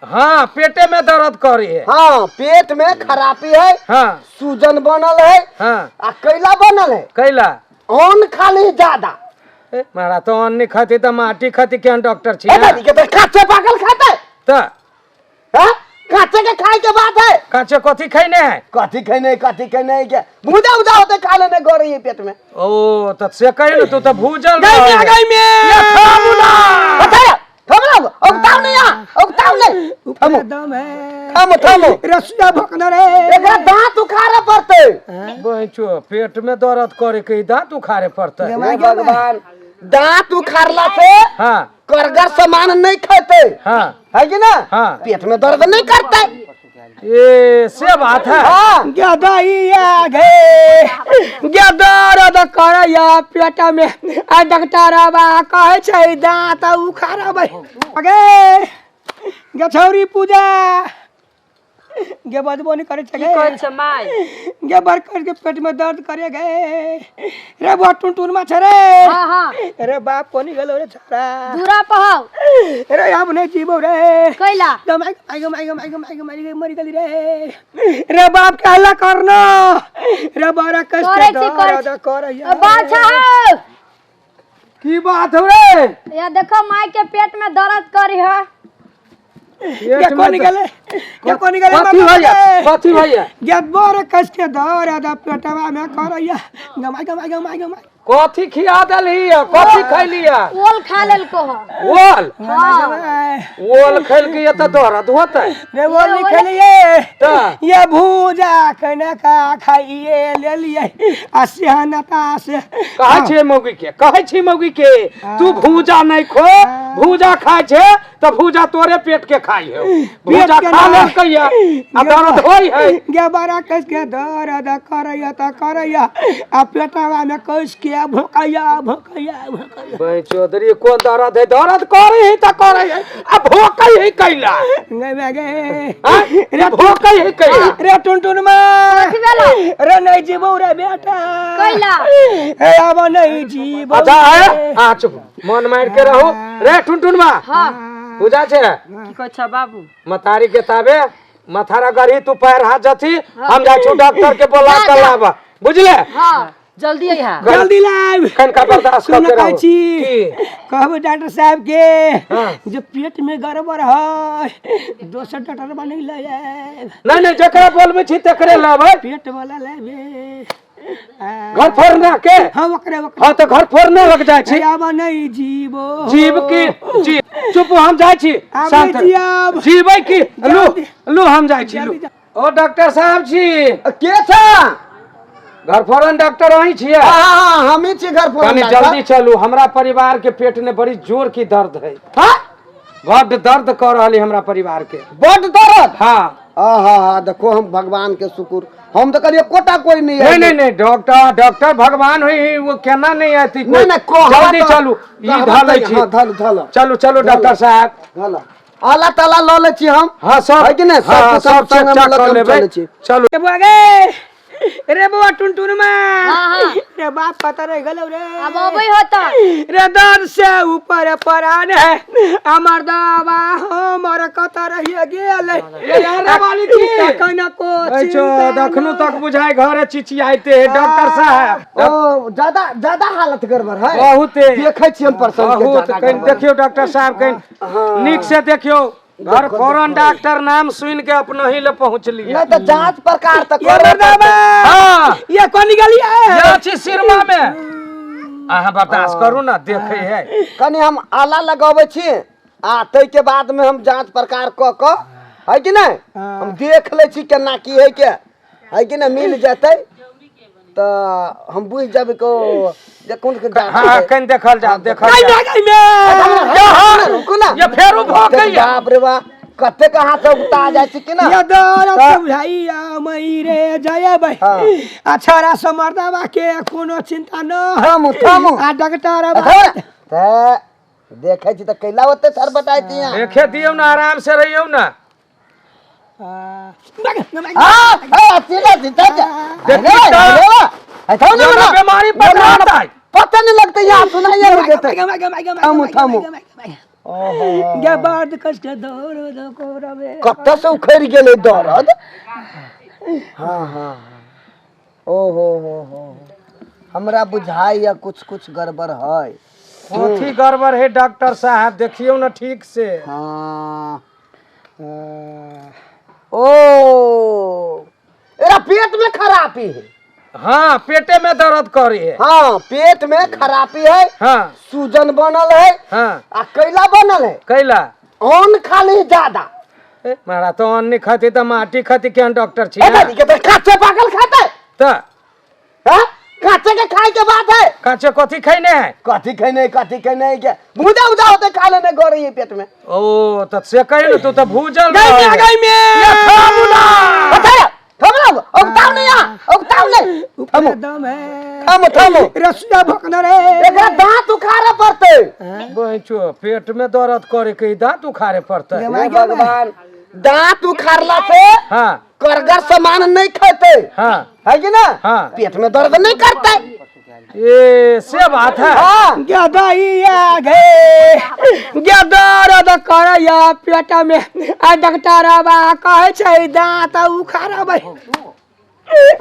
हाँ, पेटे में दर्द करे है। हाँ, पेट में खराबी है। हाँ। सूजन बनल है। हाँ। आ कैला बनल है? कैला? अन्न खाली ज्यादा। ए, मारा तो अन्न नहीं खाती तो माटी खाती। केहन डॉक्टर छी? ए दादी के तो काचे पाकल खाते। त हाँ, काचे के खाए के बात है। काचे कथी खैने है? कथी खैने, कथी खैने के भूजा उजा होते खा लेने गोरे ये पेट में। ओ त से कहि न, तू त भूजल गई रहै। में, गई में। ये थामू ना। बताया थम ना, उगताओ नहीं यहाँ, उगताओ नहीं। थमो। दम है। थमो थमो। रसुआ भोकना रे। एकरा दांत उखाड़े पड़ते। बहिचो, पेट में दर्द करे के ई दांत उखाड़े पड़ते? हे भगवान, दांत उखाड़ला से हाँ करगर सामान नहीं खेते। हाँ है कि ना? हाँ। पेट में दर्द नहीं करते। ए से बात है। हाँ। गदइया गे गे दर्द करैया पेट में आ डॉक्टर बा कहै छै दांत उखाड़बै। गे गे छौरी पूजा गे, बजबो नहीं करै छै। की कहै छै माय? गे बड़कर के पेट में दर्द करे गे रे। बुआ, टुनटुन माछ रे। हाँ हाँ। अरे बाप, कोनी गेलो रे छोरा? दूरा पहाव। अरे अब नहीं जीबो रे। कैला? गमाई गमाई गमाई गमाई गमाई, मरी गली रे। रे बाप के हल्ला करना रे, बड़ा कष्ट। करै छी, करै छी। करैया। बाछा हौ। की बात हो रे? या देखो, माय के पेट में दर्द करी है। ये कोनी गेले, ये कोनी गेले? कथी भैया, कथी भैया? गे बड़ कष्ट के दर्द पेटवा में करैया, गमाई गमाई गमाई गमाई। कथी खिया देलही है? कथी खैली है? ओल खा लेलको है। ओल? हाँ। ओल खेल के ये तो दर्द होता है। रे वो लिखलिए। त ये भूजा कने का खाइए ले लिए आ सिहनता से। कहै छियै मौगी के, कहै छी मौगी के, तू भूजा नहीं खो। भूजा खाइ छै तऽ भूजा तोरे पेट के खाइ है। भूजा के खा ना। लेलकै है आ दर्द होइ है। गे बड़ा कस के दर्द करैया त करैया आ पेटवा में कस के भोकैया भोकैया भोकैया। भाई चौधरी, कोन दर्द है? दर्द करे है तऽ करे है, आ भोकै है कैला? गे गे। हाँ? रे भोकै है कैला? रे टुनटुन मा। कथी भेलो? रे नहीं जीबो रे बेटा। कैला? हे अब नहीं जीबो। अच्छा है, हाँ, चुप, मन मार के रहो रे टुनटुन मा। हाँ। पूजा छै। की कहै छ बाबू? मतारी के ताबे मथारा गरही तू पैर हाथ जथी, हम जाइ छु डॉक्टर के बोला जा, के जा। लाबा, बुझले? हाँ, जल्दी अइहा। जल्दी लाइब। कनका बर्दाश्त सुन, करके कहै रहो। छी। की? कहबै डॉक्टर साहब के हाँ। जे पेट में गड़बड़ है, दोसर डॉक्टर बा नहीं ले आएब। नहीं नहीं, जकरा बोलबै छी तकरे लाबै। पेट वाला लेबे। घर फोड़ना के? हाँ, ओकरे ओकरे। हाँ, तऽ घर फोड़ने लग जाइ छी। आब नहीं जीबो। जीव की जी, चुप, हम जाइ छी। आब शांत। नहीं जियब। जीबै की? लू। जल्दी। लू, हम जाइ छी, लू। जल्दी जा। ओ डॉक्टर साहब छी? के छ? घर फोड़न डॉक्टर अहीं छियै? हाँ हाँ, हम ही छी घर फोन। कनी जल्दी चलू, हमरा परिवार के पेट में बड़ी जोर की दर्द है। हाँ? बड्ड दर्द कर रहल है हमरा परिवार के। बड दर्द? हाँ। हाँ हाँ हाँ, देखो, हम भगवान के शुक्र, हम तो करिए कोटा कोई नहीं है। नहीं नहीं नहीं, डॉक्टर डॉक्टर भगवान हुई, वो केना नहीं आती? नहीं नहीं, कहवा जल्दी चलू, ई कहवा धलै तऽ- छी। हाँ, धल धल। चलू चलू डॉक्टर साहब। धल, अल्लाह ताला लऽ लै छी हम। हाँ, सब है कि नहीं? सब हाँ, कुछ हम सब चेक संगमे चाक लऽ कर के हम लेबै। चलै छी। चलू। रे बुआ गे, रे बुआ टुनटुन मा। हाँ, हाँ। रे बाप, पता रह गेलो रे। अब अबै होता। रे दर्द से ऊपर परान है, हमर दवा हमर कत रहिए गेल। ये वाली की? तखन को ऐछो, दखनो तक बुझाय घरे चिचियाइते है डॉक्टर साहब। ओ ज्यादा ज्यादा हालत गड़बड़ है। बहुते। देखै छी हम पर्सन के। बहुत। ज्यादा कनि गड़बड़ है। देखियौ डॉक्टर साहब, कनि नीक से देखियौ। घर फोरन डॉक्टर नाम सुन के अपना ही ले पहुंचलिए। नहीं तऽ जांच प्रकार तऽ ये करे मर्दाबा। हाँ। ये कोन गेलिए? यहाँ छी सिरमा में, अहाँ बर्दाश्त करू ना, देखे है। कनि हम आला लगाबै छी आ ताहिके बाद में हम जांच प्रकार कऽ कऽ, है कि नहीं, हम देख लै छी केना की है के है कि नहीं। मिल जेतै तऽ हम बुझि जेबै को जे कोन के जांच हाँ। है। कनि देखल जाओ, देखल नहीं जाओ। भागै में। रुकू ना। ये फेरू भऽ गई। बाप रे बा, कतेक अहाँ सब उता जाइ छी कि ना। ये दर्द से बुझाइया मई रे जयबै। हाँ। अछरा से मर्दाबा के कोनो चिंता न। थमू थमू। आ डॉक्टर तऽ देखै छी तऽ कैला ओते सर बताइ छी यहाँ? देखे दियौ ना, आराम से रहियौ ना। हाँ, ए, सीधा सीधा जा। देखी अरे, तऽ- अरे, अरे, थौ ना जेना ना। बीमारी पकड़ातै। पता नहीं लगते यहाँ सुनाइए नहीं देते। थमू थमू। ओहो गे बर्द कष्ट दर्द करबे। कतऽ से उखड़ि गेलै दर्द? हाँ हाँ हाँ, ओ हो हो हो, हमरा बुझाइया कुछ कुछ गड़बड़ है। कथी गड़बड़ है डॉक्टर साहब, देखियौ ना ठीक से। हाँ, ओ एरा पेट में खराबी है। हाँ, पेटे में दर्द करे है। हाँ, पेट में खराबी है। हाँ, सूजन बनल है। हाँ, आ कैला बनल है? कैला अन्न खाली ज्यादा। मारा तो अन्न नहीं खाती तो माटी खाती, केहन डॉक्टर छी? ए दादी के तो काचे पाकल खाते। तो हाँ, काचे के खाए के बात है। काचे कथी खैने है? कथी खैने, कथी खैने के भूजा उजा होते खा लेने गरे पेट में। ओ तो से कहि न, तू तो भूजल गई में रहे। गई में ये थामू ना। बताया थम ना, उगताओ नहीं यहाँ, उगताओ नहीं। थमो दम है, थमो थमो, रसुआ भोकना रे। एकरा दांत उखाड़े पड़ते। बहिंचो पेट में दर्द करे के दांत उखाड़े पड़ते। हे भगवान, दांत उखाड़ला से हाँ, करगर सामान नहीं खाते। हाँ, है कि ना? हाँ। पेट में दर्द नहीं करते। ये से बात है। हाँ, गदइया गे गे दर्द करैया पेट में, आ डॉक्टरबा कहै छै दांत उखाड़बै।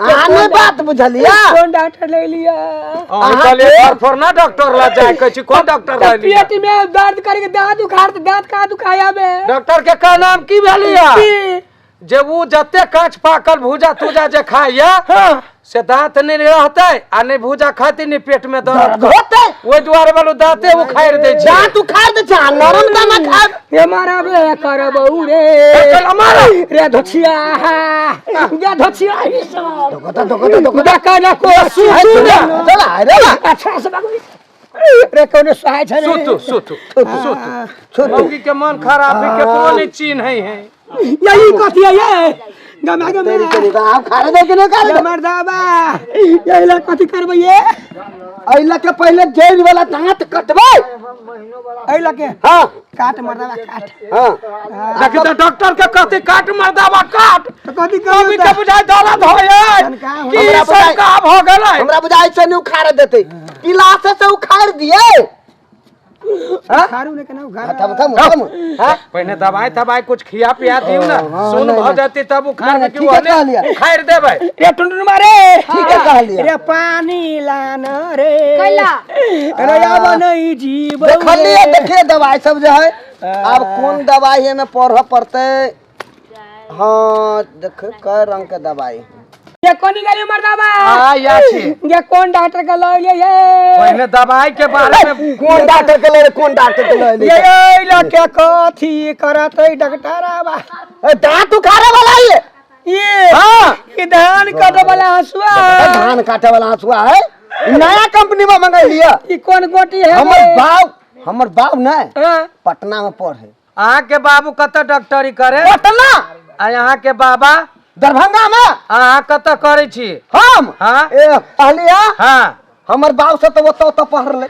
आने बात बुझलिया? कोन डॉक्टर ले लिया? अहाँ कहलियै फरफर ना डॉक्टर ला जाय कहै छी, कोन डॉक्टर ला लिया? पेट में दर्द करके दांत उखाड़, दांत का दुखाया बे? डॉक्टर के का नाम की भेलिया? की? जे उ जते कांच पाकल भूजा तूजा जे खाइया, हाँ, से दांत नहीं रहते आ नहीं भूजा खाती नहीं पेट में दर्द दर्द होते। ओहि दुआरे वालो दांते उखाड़ि दै छै। दांत उखाड़ दे छै, आ नरम दाना खा। ये मारा बे करबौ रे। चल मारा। रे धोछिया गे धोछिया ही सब। धोकता धोकता धोकता देखा ना को सुतू ना, चल अरे बा। अच्छा से बाबू रे, कोनो सहाय छै रे? सुतू सुतू सुतू, मौगी के मन खराब है के कोनो चिन्ह है है। यही कथी है ये? गमा गमा तेरी तेरी आप खा रहे कि नहीं खा रहे? मर्दाबा यही ला कथी करबै ये? अइला के पहले जेल वाला दांत कटबै। एहि ला के? हाँ, काट मर्दाबा काट। हाँ, देखी तो डॉक्टर के कहते काट मर्दाबा काट। तो कथी मौगी करबै के बुझाय दर्द होय की हमरा सब बुझाय- का भ गेलै। हमरा बुझाइ छै नहीं उखाड़ देते, पिलासे से उखाड़ दिए। हाँ? खारू ने केना उखाड़? थम थम थम। हाँ, पहिने दवाई तवाई कुछ खिया पिया दियौ ना, हाँ, सुन नहीं, भ नहीं। जेतै तब उखाड़ नहीं, के ठीके कहलियै। उखाड़ि देबै। रे टुनटुन मारे, ठीके कहलियै। रे पानी लान रे। कैला? रे आब नहीं जीव। देखलिए, देखिए दवाई सब जो है, अब कौन दवाई है में पढ़ पड़ते। हाँ देख कई रंग के दवाई है। ये कोनी गेली मर्दाबा? आ या छी। ये कौन डॉक्टर के लऽ एलियै ये? पहिने दवाई के बारे में कौन डॉक्टर के ले, कौन डॉक्टर के ले? ये एहि लऽ के कथी करतै डॉक्टरबा? ए, दांत उखाड़े वाला ये। ये हाँ, ये धान काटे वाला हंसुआ। धान काटे वाला हंसुआ है, नया कंपनी में मंगाई लिया। ई कोन गोटी है? हमर बाप, हमर बाप नहीं हाँ, पटना में पढ़े। अहाँ के बाबू कतऽ डॉक्टरी करे? पटना। आ यहाँ के बाबा? दरभंगा में। अहाँ कतऽ करै छी? हम? हाँ। ए कहलिया, हाँ, हमर बाप से तो ओतऽ ओतऽ पढ़ले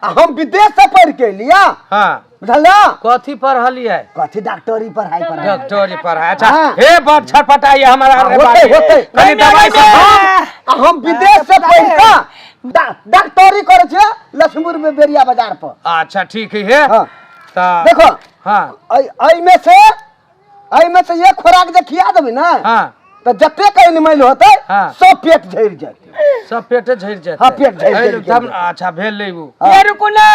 आ हम विदेश से पढ़ के लिया। हाँ, बुझल? कथी पढ़लियै? कथी डॉक्टरी पढ़ाई पढ़ाई। डॉक्टरी पढ़ाई, अच्छा। हाँ। हे बड़ छटपटाई हमारा रे होते बाबू। होते कनी दवाई सब आ हम विदेश से पढ़ के डॉक्टरी करै छियै लक्ष्मीपुर में बेरिया बाजार पर। अच्छा ठीक है। हाँ, तऽ देखो, हाँ, एहि से एहि से एक खोराक जे खिया देबै ना, हाँ, तऽ जते कहीं मैल होते हाँ। सब पेट झड़ि जेतै। सब पेटे झड़ि जेतै। हाँ, पेट झड़ि एहि जेतै। तब अच्छा भेलै उ। ये रुकू ना।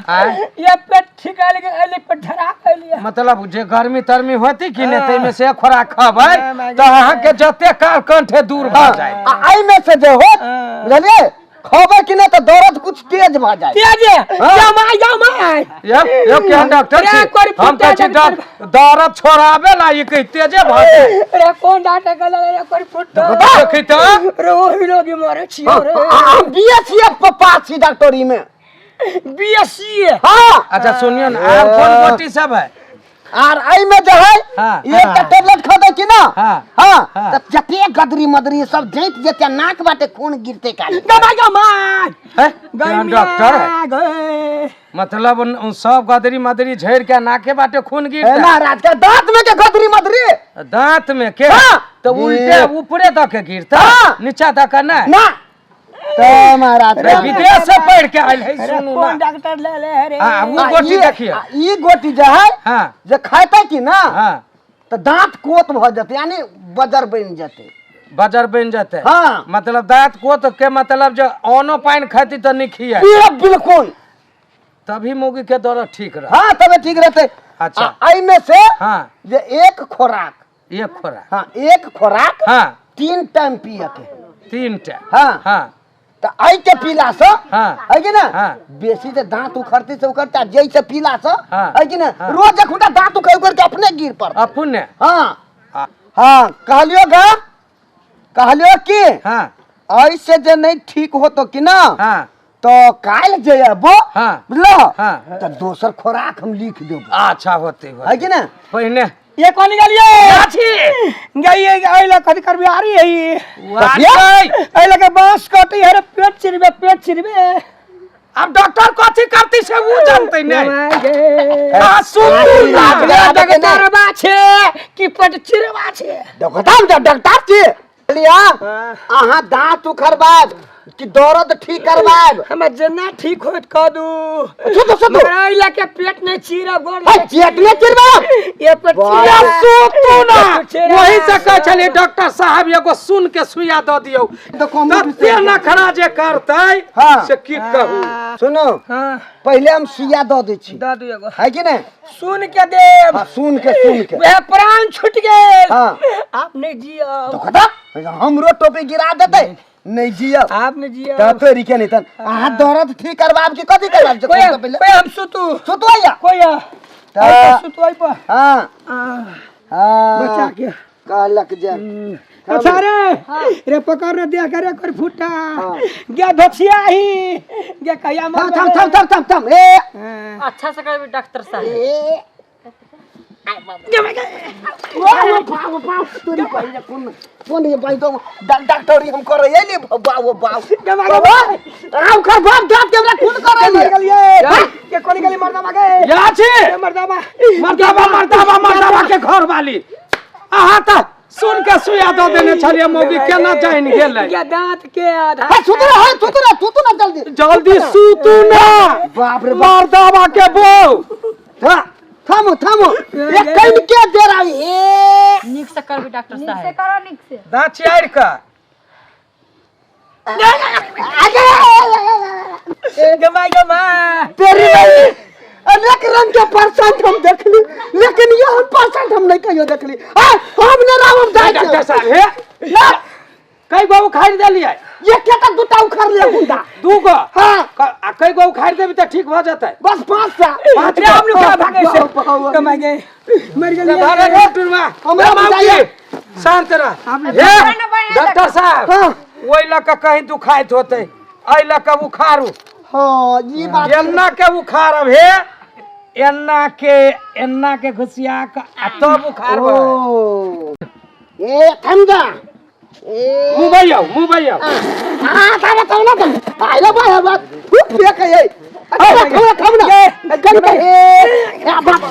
आँय? ये पेट ठीक आयल के पेट धरा के। मतलब जे गर्मी तरमी होती कि नहि ताहिमे से खोराक खबै तऽ अहाँके जते काल कंठे दूर भऽ जायत। आ एहिमे से जे होत, बुझलियै, खबै कि नहि तऽ दर्द कुछ तेज भऽ जाय। तेज जमा जमा। यौ यौ, केहन डॉक्टर रे, छी? कोरी हम कहै छी फुटा। दर्द छोड़ाबे ला ई कहि तेजे भऽ जाय। रे कोन डॉक्टर के लऽ रे कोरी फुटा? देखी तऽ रे ओहि रोगी मरे छियो रे। हम बी एस सी पास छी डॉक्टरी में। बीएससी? हाँ। अच्छा सुनियो ने, आर कोन गोटी सब है? आर एहिमे जे है, हाँ, एकटा टेबलेट खबै कि ना, हाँ, हाँ, हाँ। तऽ जते गदरी मदरी सब जैत जेते, नाक बाटे खून गिरते काली। गमा गमा। है केहन डॉक्टर है? गए। मतलब सब गदरी मदरी झड़ि के नाके बाटे खून ए गिरता। महाराज के दांत में के गदरी मदरी? दांत में के? हाँ। तऽ उल्टे ऊपरे दऽ के गिरता? हाँ। नीचा दऽ के नहि? ना। त महाराज विदेश से पढ़ के आयल है सुनू ना कोन डॉक्टर ले ले रे हां वो गोटी देखिए ई गोटी जे है हां जे खाइते की ना हां त दांत कोत भ जते यानी बजर बन जते बजर बन जते हां मतलब दांत कोत के मतलब जो ओनो पानी खाती त नहीं खिया बिल्कुल तभी मुगी के दर्द ठीक रह हां तबे ठीक रहते। अच्छा आई में से हां जे एक खोराक हां एक खोराक हां 3 टाइम पिए के 3 टाइम हां हां त आई के पीला से हां है कि ना हां बेसी से दांत उखड़ते से उखड़ता जैसे पीला से है कि ना रोज एक दांत उखड़ उखड़ के अपने गिर पड़ अपने हां हां कहलियो गा कहलियो की हां ऐसे जे नहीं ठीक हो तो कि ना हां तो काल जे अबो हां बुझलो हां त दोसर खोराक हम लिख देबो। अच्छा होते है कि ना पहिने ये कौन निकालिए गाछी गई आई कथी करबी आ रही है वाह आई लगे बांस कटी है रे पेट चिरबे पेट चिरबे। अब डॉक्टर कथी करती से वो जानते नहीं। आ सुनू ना डॉक्टर बा छे कि पेट चिरबा छे डॉक्टर डॉक्टर छी लिया अहाँ दांत उखड़बाब कि दर्द ठीक करबाब हम जेना ठीक होत कह दू सुतो सुतो मगर आई लगे पेट नहीं चिरब गोर है पेट नहीं चिरबाब ये पेट या सुतू ना वही से कह छलिए डॉक्टर साहब एगो सुन के सुइया दऽ दियौ तते नखरा जे करतै से की कहू। सुनो हां पहले हम सुइया दऽ दै छी दऽ दू एगो है कि नहीं सुन के देब हां सुन के सुन के वह प्राण छूट गेल हां आप नहीं जियब तो खता हमरो टोपी गिरा देतै नहीं जियब आप नहीं जियब त तोरी के नहीं तन अहाँ दर्द ठीक करबाब कि कथी करबाब कोई कोई हम सुतू सुतू आया कोई त सुतू आई पर हां हां बचा के कहलक जे अच्छा रे रे पकड़ रे देख रे कर फूटा गे धोछिया ही गे कहिया थम थम थम थम थम थम ए अच्छा से करबी डॉक्टर साहब ए वाह वाह वाह तोरी पहिले कोन कोन ये भाई तो डॉक्टरी हम कर रहे ले बाबू बाबू आउ कर बाप दांत के हमरा खून कर रहे के कोनी गली मर्दाबा के या छी मर्दाबा मर्दाबा मर्दाबा मर्दाबा के घर वाली अहाँ त सुन के सुइया दऽ देने छलियै मौगी केना जानि गेलै ये दांत के आधा है सुत रह है सुत रह सुत ना जल्दी जल्दी सुतू ना बाप रे बाप मर्दाबा के बो थामो थामो एक कहीं के दे रहा है नीक से करबी डॉक्टर नीक से साहब करो नीक से दाँत चियार के गमा गमा तेरी भाई अनेक रंग के परसेंट हम देखली लेकिन ये हम परसेंट हम नहीं कहियो देखली आ हम ने राम हम जाय डॉक्टर साहब हे ना कई गो उखाड़ देलियै ये के तक दूटा उखाड़ लिया गुंडा दू गो हां आ कई गो उखाड़ देबी त ठीक भ जेतै बस 5 टा पाँच रे हम लोग क्या भागे से कमा गए मर गेलिए धरे डॉक्टर हमरा बुझाइए शांत रह हे डॉक्टर साहब हां ओइ लऽ के कहीं दुखाइत होतै एहि लऽ के उखाड़ू हां ई बात एन्ना के उखाड़ब हे एन्ना के घुसिया के आ तब उखाड़ब ओ ए थम जा ए मुंह आउ मुंह आउ हां थाम थाम ना थाम आइला बा बात खूब फेक है अरे थम थम ना गन के ए बाप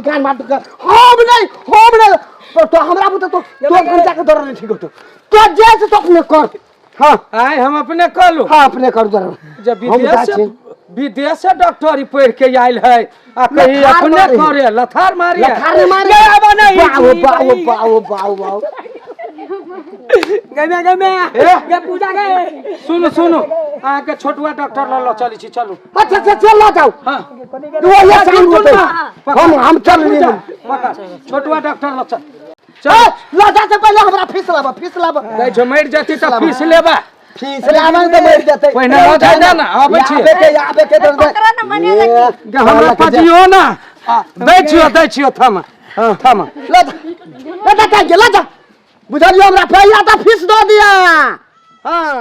गान मार हम नहीं तो हमरा बुते तो तो जाके दौड़ नहीं ठीक होतो तो जैसे तो अपने कर हां आय हम अपने कर लू हां अपने कर दौड़ जब विदेश से डॉक्टरी पढ़ के आयल है आ कहीं अपने करे लथार मारी लथार मारी बाओ बाओ बाओ बाओ बाओ गमे गमे गे पूजा गए सुनो सुनो अहाँ के छोटुआ डॉक्टर ल ल चली छी चलू अच्छा अच्छा चल ल जाओ हां तू ये शाम होते हम चल नहीं पकड़ छोटुआ डॉक्टर ल चल चल ल जा से पहले हमरा फीस लाबा फीस लाबा नै जो मर जती त फीस लेबा फीस लाबा त मर जतै पहिने ल जाय ना आबै छी आबे के आबे के दर्द पकड़ा ना मने लगी हमरा पजियो ना दै छियो थम थम ल जा ल जा बुझलियो हमरा पैसा त फीस दऽ दिया हां।